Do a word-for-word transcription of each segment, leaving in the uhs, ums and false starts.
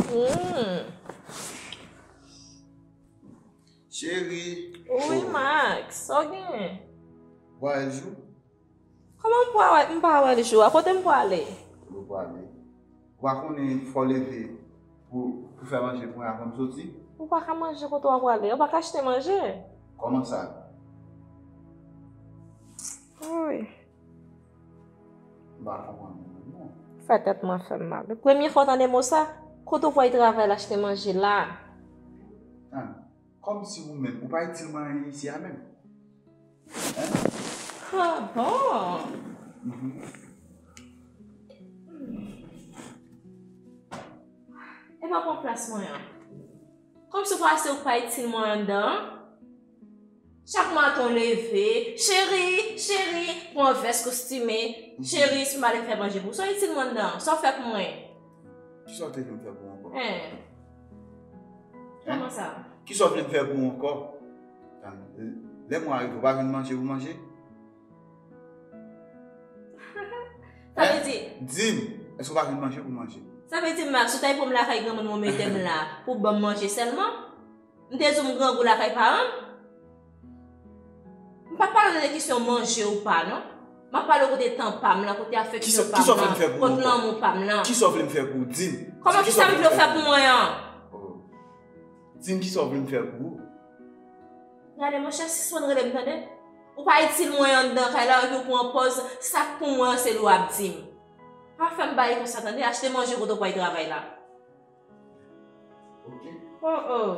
Hmm. Cheri. Wi, Max, sa w genyen? Vwayaj ou? Kòman m pral wè, m pa wè l jou a? Kote m prale? Kote w prale? Ou pa konnen fò w leve pou, pou fè manje pou mwen avan m soti? Ou pa ka manje kote w ap prale. Ou pa ka achte manje. Kòman sa? Wi. M pa konprann ou menm non. Fè tèt mwen fè m mal. Premye fwa w tande mo sa, kote w pral travay la achte manje la? Tann, kòmsi ou menm, ou pa itil mwen anyen isi a menm. Ah bon? E pa pran plas mwen an. Kòmsi w pa se ou k pa itil mwen anndan an? Chak maten w leve, cheri, cheri, pran vès kostime, cheri, si m pa te fè manje pou ou, sa w itil mwen anndan an? Sa w fè pou mwen? Kisa w te vle m fè pou ou ankò? Hein? Kòman sa? Kisa w vle m fè pou ou ankò? Lè mwen rive, ou pa vin manje pou manje? Sa vle di. Di m, èske w pa vin manje pou manje? Sa vle di, Max, ou t al pran m lakay granmoun mwen mete m la pou w ban m manje sèlman? M te di w m grangou lakay paran m? M pa pale w de kesyon manje ou pa, non. M ap pale w kote tan pa m lan, kote afeksyon pa m lan, kote lanmou pa m lan. Kisa w vle m fè pou ou? Di m. Kòman kisa m vle w fè pou mwen an? Di m kisa w vle m fè pou ou? Gade, monchè, sispann rele m, tande? Ou pa itil mwen anndan kay la, epi w pran pòz sa k pou mwen an, se li w ap di m. Pa fè m bagay konsa, tande? Achte manje kote w pral travay la. Ok. Oh, oh.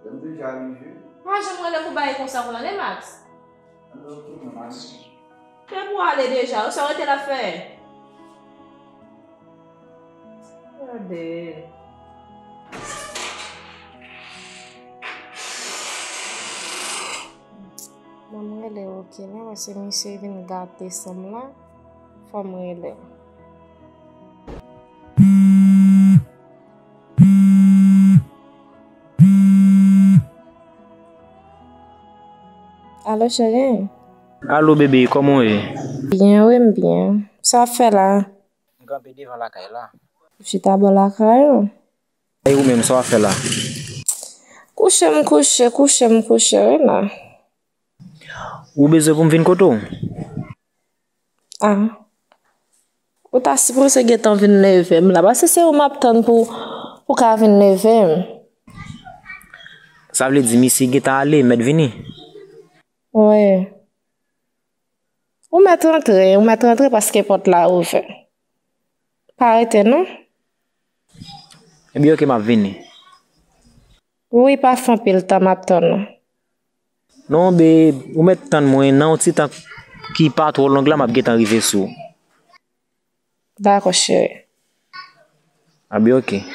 Lè m deja rive. Pa janm rele m pou bagay konsa ankò, tande, Max? Anben ok, mwen ale. Depi w ale deja, sa w rete la fè? Gade. Ban m rele Rocky la, paske misye vin gate san m lan. Fò m rele l. Alo, cheri. Alo, bebe, kòman w ye? Byen, wi, m byen. Sa w ap fè la? M kanpe devan lakay la. Ou chita bò lakay ou? E ou menm, sa w ap fè la? Kouche m kouche, kouche m kouche, wi la. Ou bezwen pou m vin kote w? Ah. Ou ta sipoze gentan vin leve m la. Paske se ou m ap tann pou ou ka vin leve m. Sa vle di misye gentan ale, mèt vini? Wi. Ou mèt rantre, ou mèt rantre paske pòt la ouvè. Pa rete non. Ebyen, oke, m ap vini. Wi, pa fè anpil tan, m ap tann ou. Non, be, ou mèt tann mwen, nan yon ti tan ki pa twò long la, m ap gentan rive sou ou. Dakò, cheri. Ebyen, oke.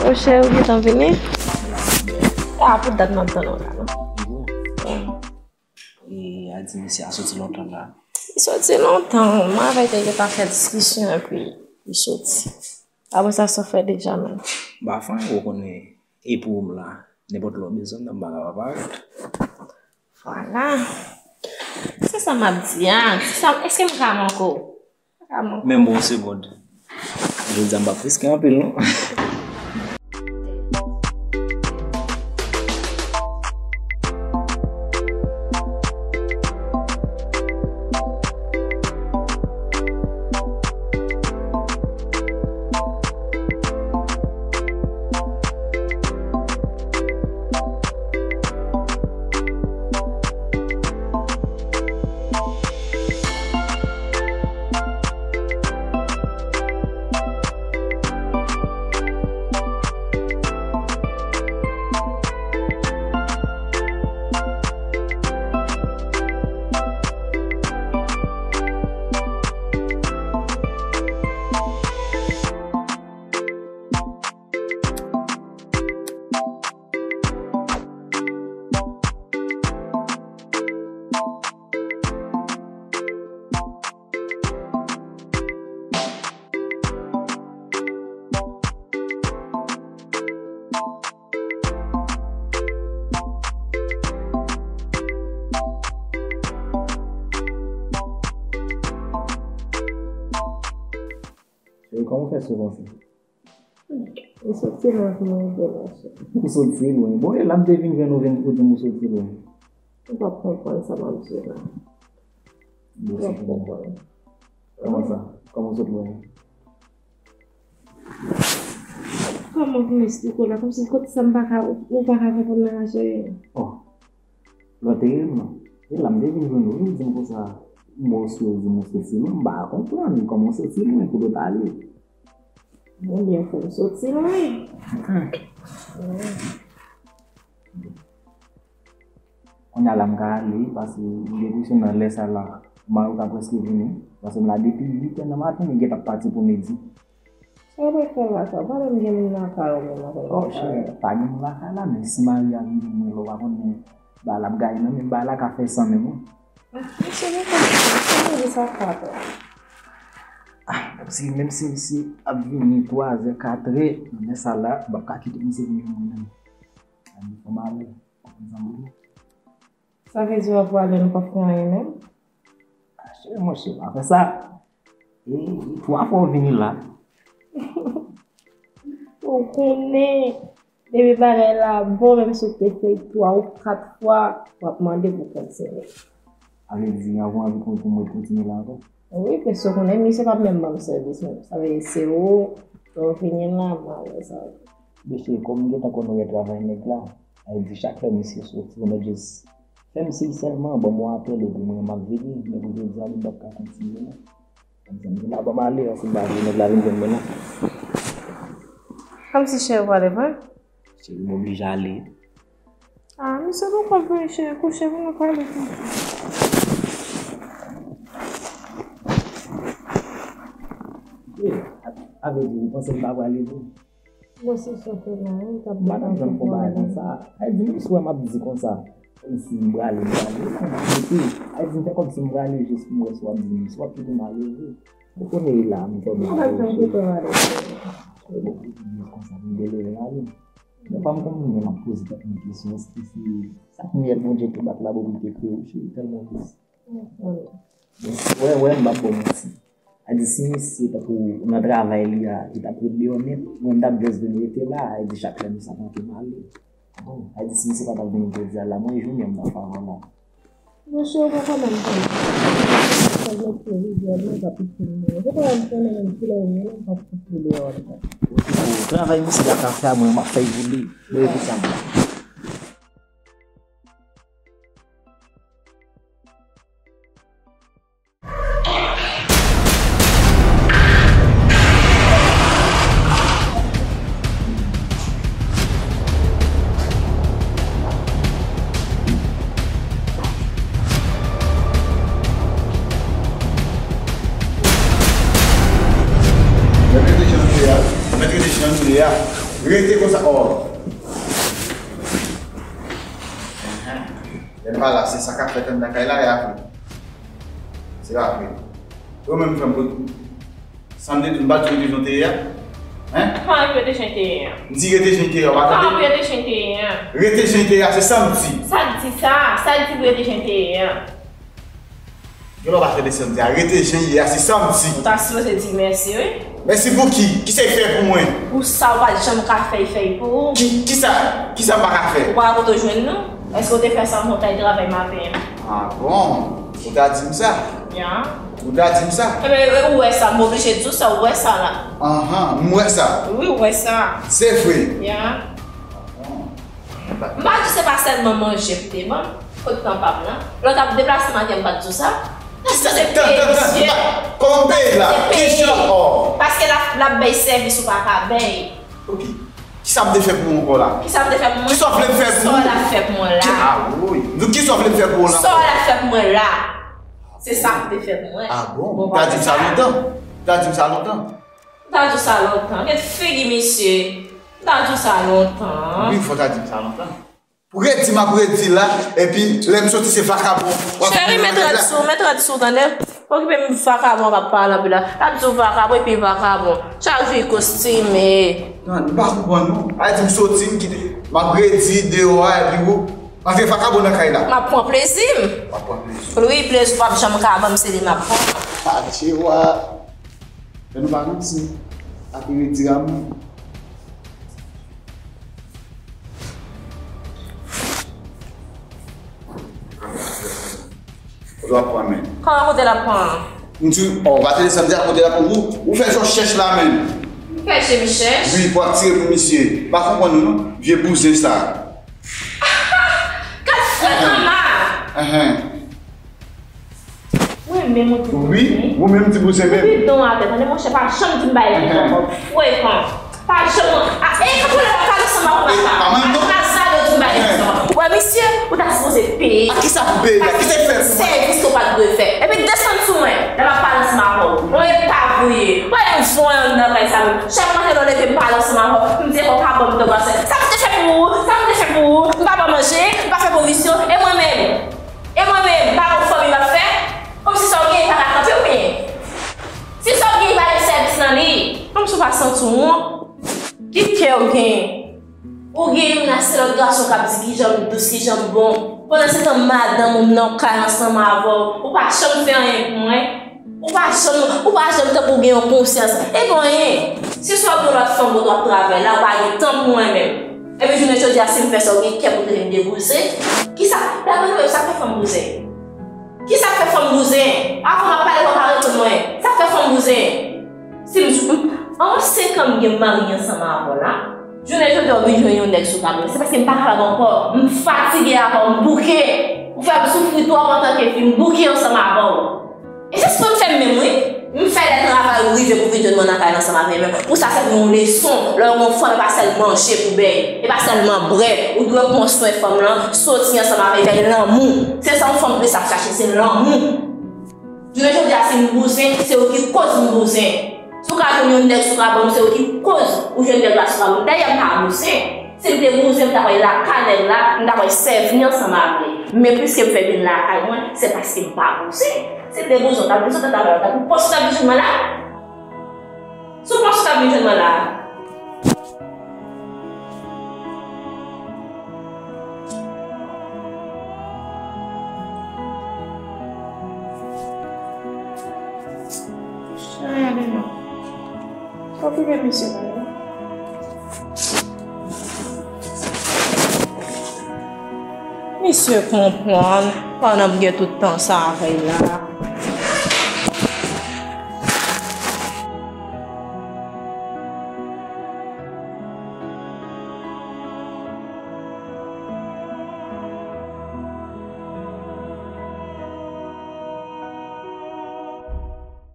O cheri, ou gentan vini? A, pou dat m ap tann ou la, non? E a di misye a soti lontan la. Li soti lontan, mwen avè l te gentan fè diskisyon epi li soti. Apre sa, sa w fè deja menm? M pa fè anyen, ou konnen, e pou ou m la. Nenpòt lè w bezwen m nan, m pa ka pa parèt. Vwala. Se sa m ap di a. Se sa, èske m ka manke w? Menm bon segonn. Jodi a m p ap riske anpil non. E kòman w fè sou konsa? M soti lwen pou mwen ede, monchè. Ou soti lwen? Bon, e la m te vin jwenn ou, vin ou di m ou soti lwen. Ou p ap konprann sa m ap di w la. Ou p ap konprann. Kòman sa? Kòman w soti lwen? Kòman pou m esplike w la? Kòmsi kote sa m pa ka, ou pa ka konprann nan, cheri. Oh. Lè w te rele m nan, e la m te vin jwenn ou, ou di m konsa, m wè w sou rezo, m soti lwen, m pa konprann kòman w soti lwen pou w t ale. Ebyen, fò m soti lwen. Kounye a la m ka ale, paske m gen enpresyon nan lè sa la, mari w ka prèske vini, paske m la depi uit è nan maten, li gentan pati pou midi. Sa w ap fè lakay ou? Pa menm gen moun lakay ou menm avè lakay ou. Oh, cheri, pa gen moun lakay la, men si mari a vin jwenn mwen la, ou pa konnen bagay la ap gaye nan men m, bagay la ka fè san menm, wi. Ah, mesye, men kòman sa, sa vle di sa ka fè? Ah, menm si, menm si misye ap vini twazè, katrè, nan lè sa la, m p ap ka kite misye vin jwenn mwen menm. Sa vin fè m ale, konprann sa m vle di w. Sa vle di w ap prale, nou p ap fè anyen menm? Ah, cheri, monchè, pa fè sa. E, e twa fwa w vini la. Ou konnen, depi bagay la bon, menm si w te fè l twa ou kat fwa, w ap mande pou kontinye. Sa vle di, anvan w vin pou, pou mwen kontinye la ankò? Wi, paske w konnen, misye p ap menm ban m sèvis menm. Sa vle di, se ou, lè w vini la, m a wè sa. Mesye, kòm m gentan konn orè travay nèg la, sa vle di, chak lè misye soti, ou mèt jis fè m siy sèlman, ban m yon apèl, epi mwen, m ap vini, men pou jodi a, li p ap ka kontinye, non. Mezanmi, la ban m ale, si m pa vle nèg la vin jwenn mwen non. Kòmsi cheri w prale vre? Cheri, m oblije ale. Ah, misye poko vre, cheri, kouche pou nou pale tou. Eh, a, a vle di, ou panse m pa prale vre? Mwen se sa fè la, wi, m t ap... Madanm Jan fè bagay konsa. Ay di, menm si w wè m ap di konsa, kòmsi m prale, m prale. Epi, ay di, m fè kòmsi m prale jis pou m wè si w ap di m, si w ap kite m ale vre. Ou konnen e la, m tèlman... Madanm Jan kite w ale. Bon, ou di konsa, m delere ale. Dèfwa m konn menm ap poze tèt mwen kesyon, èske se sa k mèt Bondye te bat la pou li te kreye w, cheri, tèlman tris. Wè, wè, m p ap ba w manti. A di, si misye, tankou nan travay li a, li t ap ret deyò nèt, mwen, m t ap just vin rete la, a di, chak lè misye ap manke m ale. Bon, a di, si misye pa t ap vini jodi a la, mwen, jounen m t ap fè avan la. Monchè, ou pa konnen m konnen. Sa vle di, rivyè mwen, pa pitit mwen. Ou pa wè m konnen menm kilè ou ye, non, m p ap fout ou deyò andedan. Travay misye la ka fè a mwen, m ap fè l pou li. Mwen, epi sa m la. Mèt rete jan nou ye a. Mèt rete jan nou ye a. Rete konsa. Oh. Lè m pa la, se sa k ap fèt anndan kay la, e apre? Se pa vre. Ou menm, frè m, kote, sa m te di, m pa di w rete jan w te ye a? Hein? Kòman rete jan w te ye a? M di rete jan w te ye a, w pa tande? Kòman rete jan w te ye a? Rete jan w te ye a, se sa m di. Sa k di sa? Sa k di rete jan w te ye a? Gen lè w pa tande sa m di a, rete jan w ye a, se sa m di. Ou ta sipoze di mèsi, wi. Mèsi pou ki? Kisa w fè pou mwen? Pou sa w pa t janm ka fè, fè pou ou. Ki, kisa, kisa m pa ka fè? Ou pa kote w jwenn nou? Èske w te fè sa anvan w t al travay maten an? Ah bon? Ou ta di m sa? Ya. Ou ta di m sa? Ebyen, ou wè sa, m oblije di w sa, ou wè sa la. Anhan, m wè sa. Wi, ou wè sa. Se vre. Ya. Ah bon. M pa di se pa sèlman manje pou te ban m, kot tan pa m nan. Lè w t ap deplase maten, m pa t di w sa. Kisa, tan, tan, tan, kòman m peye la? Ki jan? Oh. Paske l ap, l ap bay sèvis ou pa ka bay. Ok. Kisa m te fè pou ou ankò la? Kisa m te fè pou mwen? Kisa w vle m fè pou ou? Sa w la fè pou mwen la? Ki, ah, wi. Donk, kisa w vle m fè pou ou la? Sa w la fè pou mwen la? Se sa m te fè pou mwen. Ah bon? Ou ta di m sa lontan. Ou ta di m sa lontan. M ta di w sa lontan. Gade figi misye. M ta di w sa lontan. Wi, fò w ta di m sa lontan. Pou redi m ap redi la, epi lè m soti se vakabon w ap... Cheri, met rad sou, met rad sou, tande? Okipe m, vakabon ap pale anpil la. L ap di w vakabon epi vakabon. Chak jou li kostime. Non, m pa konprann non. A di m soti, m kite, m ap redi deyò a, epi ou antre vakabon nan kay la. M ap pran plezi m. W ap pran plezi. Wi, plezi w p ap janm ka ban m, se li m ap pran. Adje wa. Men nou pa ranse. Apre di ramen. Kote w ap pran men? Kòman kote l ap pran? M di, oh, pa te desann di a kote l ap pran. Ou, ou fè jan w chèch la menm. M fè jan m chèch? Wi, pou ap tire pou misye. M pa konprann ou non, vye bouzen sa. Gad frè kanma! Enhen. Mwen menm ou di bouzen. Wi, ou menm di bouzen menm. Ou bidon atè, tande monchè, pa janm di m bagay sa ankò. Frekan. Pa janm. A, e, kanpe la, pa pale ansanm avè m la. A, kazado di m bagay sa. Wè, misye, ou ta sipoze peye. A kisa pou peye? Kisa l fè pou mwen? Sèvis ke w pa t dwe fè. Epi desann sou mwen, lè m ap pale ansanm avè w. Mwen e pa vouye. Wè, yon fon yon nan kay sa menm. Chak maten lè w leve m pale ansanm avè w. M di e fò w pa ban m tan pase. Sa m te fè pou ou? Sa m te fè pou ou? M pa ba w manje, m pa fè pwovizyon. E mwen menm? E mwen menm, pa gon fanmi m ap fè? Kòmsi sa w genyen pa ka kanpe w byen? Si sa w genyen pa gen sèvis nan li, kòmsi w pa santi w wont? Ki kè w genyen? Ou genyen menm la se lòt gason k ap di kijan m dous, kijan m bon. Pandan se tan madanm ou nan kay ansanm avè w, ou pa janm fè anyen pou mwen. Ou pa janm, ou pa janm tankou w gen yon konsyans. E gon anyen. Se swa w gen yon lòt fanm kote w ap travay la, ou pa gen tan pou mwen menm. Epi jounen jodi a, si m fè sa, ou gen kè pou tande m de bouzen. Kisa? Daprè nou menm, sa k fè fanm bouzen? Kisa k fè fanm bouzen? Avan m ap pale, w pa reponn mwen. Sa k fè fanm bouzen? Si m, m, an senk an m gen mari ansanm avè w la. Jounen jodi a, w vin jwenn yon nèg sou tablo. Se paske m pa kapab ankò. M fatige avè w, m bouke. Ou fè m soufri twòp antanke fi, m bouke ansanm avè w. E se sa k fè m menm wi. M fè lè travay ou rive pou vin jwenn mwen nan kay la ansanm avè m. Pou sa sèvi yon leson. Lè w gon fanm, e pa sèl manje pou bèy. E pa sèlman brè. Ou dwe pran swen fanm lan, soti ansanm avè l, fè lanmou. Se sa yon fanm plis ap chache, se lanmou. Jounen jodi a, si m bouzen, se ou ki koz m bouzen. Si w ka jwenn yon nèg sou ka ban m, se ou ki koz ou jwenn nèg la sou ka ban m. Dayè, m pa bouzen. Si m te bouzen, m ta pral lakay nèg la, m ta pral sèvi ansanm avè l. Men piske m fè vin lakay mwen, se paske m pa bouzen. Si m te bouzen, w t ap bouzen, w t ap, w t ap, w t ap vin jwenn mwen la. Si w panse w t ap vin jwenn mwen la. Chay ale non. Okipe misye pa non. Misye konprann, pandan m gen tout tan sa avè l la.